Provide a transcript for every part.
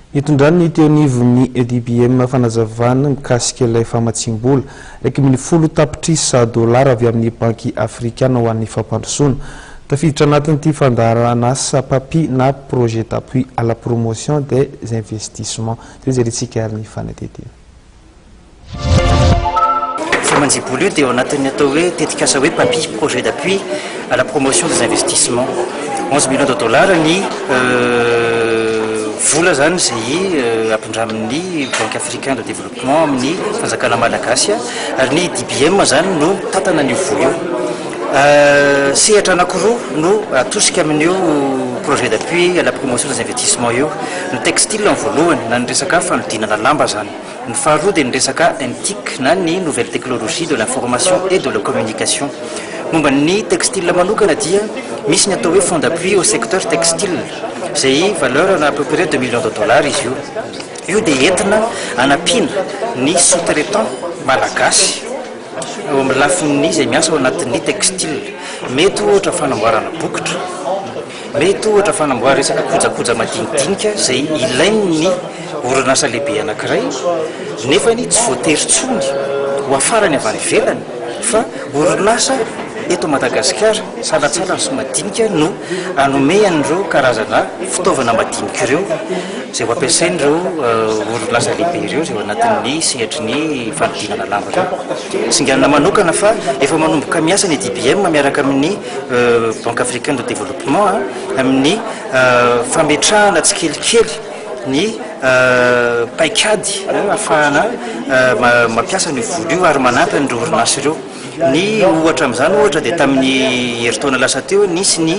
Nitondran'ny teo anivon'ny DBM fanazavana mikasika ilay famatsiam-bola 11 tapitrisa dolara avy amin'ny Banky Afrikana ho an'ny Fampandrosoana. Tafiditra anatin'ity fandaharanasa PAPI na Projet d'appui à la promotion des investissements. Teo jerentsika ary ny fanadihadiana. Famatsiam-bola io dia ao anatin'ny atao hoe tetikasa hoe PAPI, Projet d'appui à la promotion des investissements. 11 millions de dollars ny vola zany zay ampindramin'ny Banque africaine de développement amin'ny fanjakana malagasy, ary ny DBM zany no tantana ny vola io. Sehatra anankiroa no atosika amin'io Projet d'appui à la promotion des investissements io: ny textile ny voalohany, na ny resaka fanodinana lamba zany; ny faharoa dia ny resaka NTIC, na ny nouvelle technologie de l'information et de la communication. Momba ny textile manokana dia misy ny atao hoe fonds d'appui au secteur textile, zay valeur na à peu près 2 millions de dollars izy io. Io dia entina anampiana ny sous-traitant malagasy eo amin'ny lafin'ny zay miasa ao anatin'ny textile, mety ohatra fanamboarana bokotra, mety ohatra fanamboara resaka kojakoja madinidinika zay ilain'ny orinasa lehibe anankiray, nefa ny tsy voatery tsony ho afarany avy any ivelany, fa orinasa eto Madagasikara salatsalany sy madinika no anomean'ireo karazana fitaovana madinika ireo zay ho ampiasain'ireo orinasa lehibe ireo zay ho anatin'ny sehatry ny fanodinana lamba ireo. Singanina manokana fa efa manomboka miasa ny DBM miaraka amin'ny Banque africaine de développement amin'ny fametrahana tsikelikely ny paikady ahafahana mampiasa ny vola io ary manampy an'ireo orinasa ireo. Ny ohatra amin'izany ohatra dia tamin'ny herintaona lasa teo nisy ny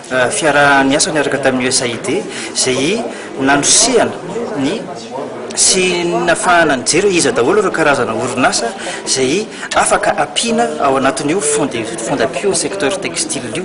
fiaraha-miasa niaraka tamin'ny USAID zay nandrosehana ny sy nafahana nijery iza daholo ireo karazana orinasa zay afaka ampiana ao anatin'io fonds d'appui au secteur textile io.